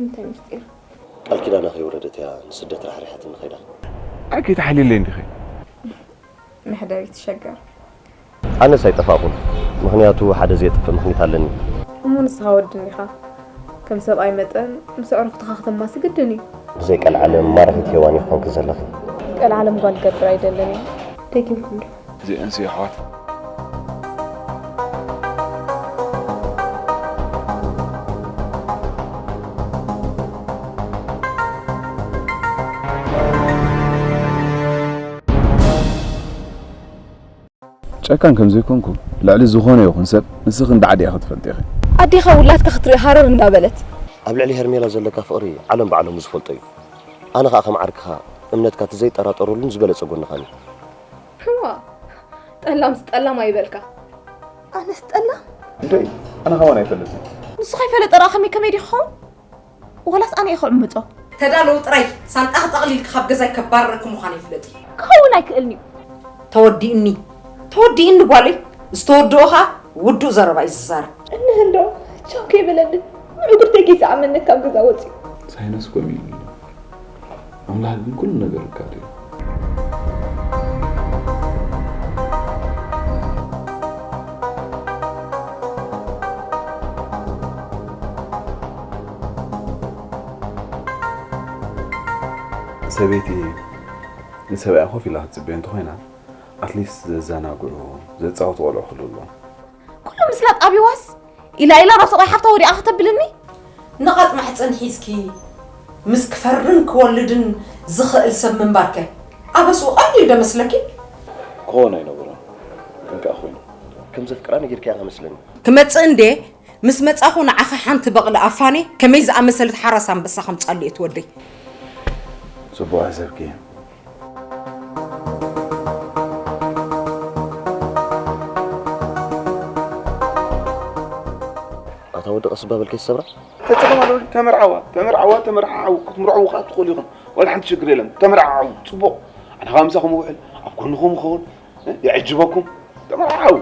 እንታይ ምስጢር? ቃል ኪዳና ከይወረደት እያ ንስደት ራሕሪሓትኒ ከይዳ። ኣይ ከይተሓልየለይ እንዲኺ። መሕደሪት ሸገር። ኣነስ ኣይጠፋእኩን፣ ምኽንያቱ ሓደ ዘየጥፍእ ምኽኒት ኣለኒ። እሞ ንስኻ ወዲ እንዲኻ፣ ከም ሰብኣይ መጠን ምስ ኣዕሩኽትኻ ክተማሲ ግድን እዩ። ብዘይ ቀልዓለም ማራኺት ሄዋን ኢኺ ዘለኺ። ቀልዓለም ጓል ክገብር ኣይደልን እየ። ደጊምኩም ዶ? እዚአን ሲ ኣሕዋት ጨካን ከም ዘይኮንኩ ልዕሊ ዝኾነ ይኹን ሰብ ንስኺ እንዳ ዓዲ ኢኺ ትፈልጢ ኢኺ። ኣዴኻ ውላድካ ክትርኢ ሃረር እንዳበለት። ኣብ ልዕሊ ሄርሜላ ዘለካ ፍቕሪ ዓለም ብዓለሙ ዝፈልጦ እዩ። ኣነ ኸኣ ከም ዓርክኻ እምነትካ እቲ ዘይጠራጠረሉን ዝበለጸ ጎንኻን እዩ። እዋ ጠላምስ ጠላም ኣይበልካ። ኣነስ ጠላም እንዶይ ኣነ ከማን ኣይፈልጥን። ንሱ ከይፈለጠ ረኣ ከመይ ከመይ ዲኻ ክኸውን? ወላስ ኣነ እየ ክዕምጾ? ተዳለዉ ጥራይ ሳንጣኺ ጠቕሊልኪ ካብ ገዛይ ከባርረኪ ምዃነይ ፍለጢ። ክኸውን ኣይክእልን እዩ። ተወዲእኒ ተወዲእኒ ጓለይ። ዝተወድኦ ኸኣ ውዱእ ዘረባ እዩ ዝዛረብ። እንህ እንዶ ቻው ከይበለኒ ምዕጉርተይ ከይሰዓመኒ ካብ ገዛ ወፂኡ። ሳይነስ ኮም ኢሉ ኣሎ። ኣምላኽ ግን ኩሉ ነገር ርካብ እዩ። ሰበይቲ ንሰብኣያ ኮፍ ኢላ ክትፅበዮ እንተኾይና ኣትሊስት ዘዘናግዑ ዘፃወቱ ቆልዑ ክህሉ ኣለዎም። ኩሉ ምስላ ጣቢዋስ ኢላ ኢላ ናብ ሰብኣይ ሓፍታ ወዲኣ ከተብልኒ። ንቐጥ ማሕፀን ሒዝኪ ምስ ክፈርን ክወልድን ዝኽእል ሰብ ምንባርከ ኣበስኡ ቀሊል ዶ መስለኪ? ክኾን ኣይነበሮን ግን ከዓ ኮይኑ። ከም ዘፍቅራ ነጊርካያ መስለኒ። ክመፅእ እንዴ ምስ መፃኹ ንዓኺ ሓንቲ በቕሊ ኣፋኔ ከመይ ዝኣመሰለት ሓራስ ኣንበሳ ከምፃሉ እየ ትወደይ። ፅቡቕ ሕሰብኪ። ኣታ ወዲ ቀስ እባ በል ከይትሰብራ። ተፀገም ኣሎ ተመርዓዋ ተመርዓዋ ተመርዓዓው ክትምርዓው ከዓ ትኽእሉ ኢኹም። ዋላ ሓንቲ ሽግር የለን ተመርዓዓው ፅቡቕ። ኣነ ከዓ ምሳኹም ውዕል ኣብ ጎንኹም ኸውን። የዕጅበኩም ተመርዓዓው።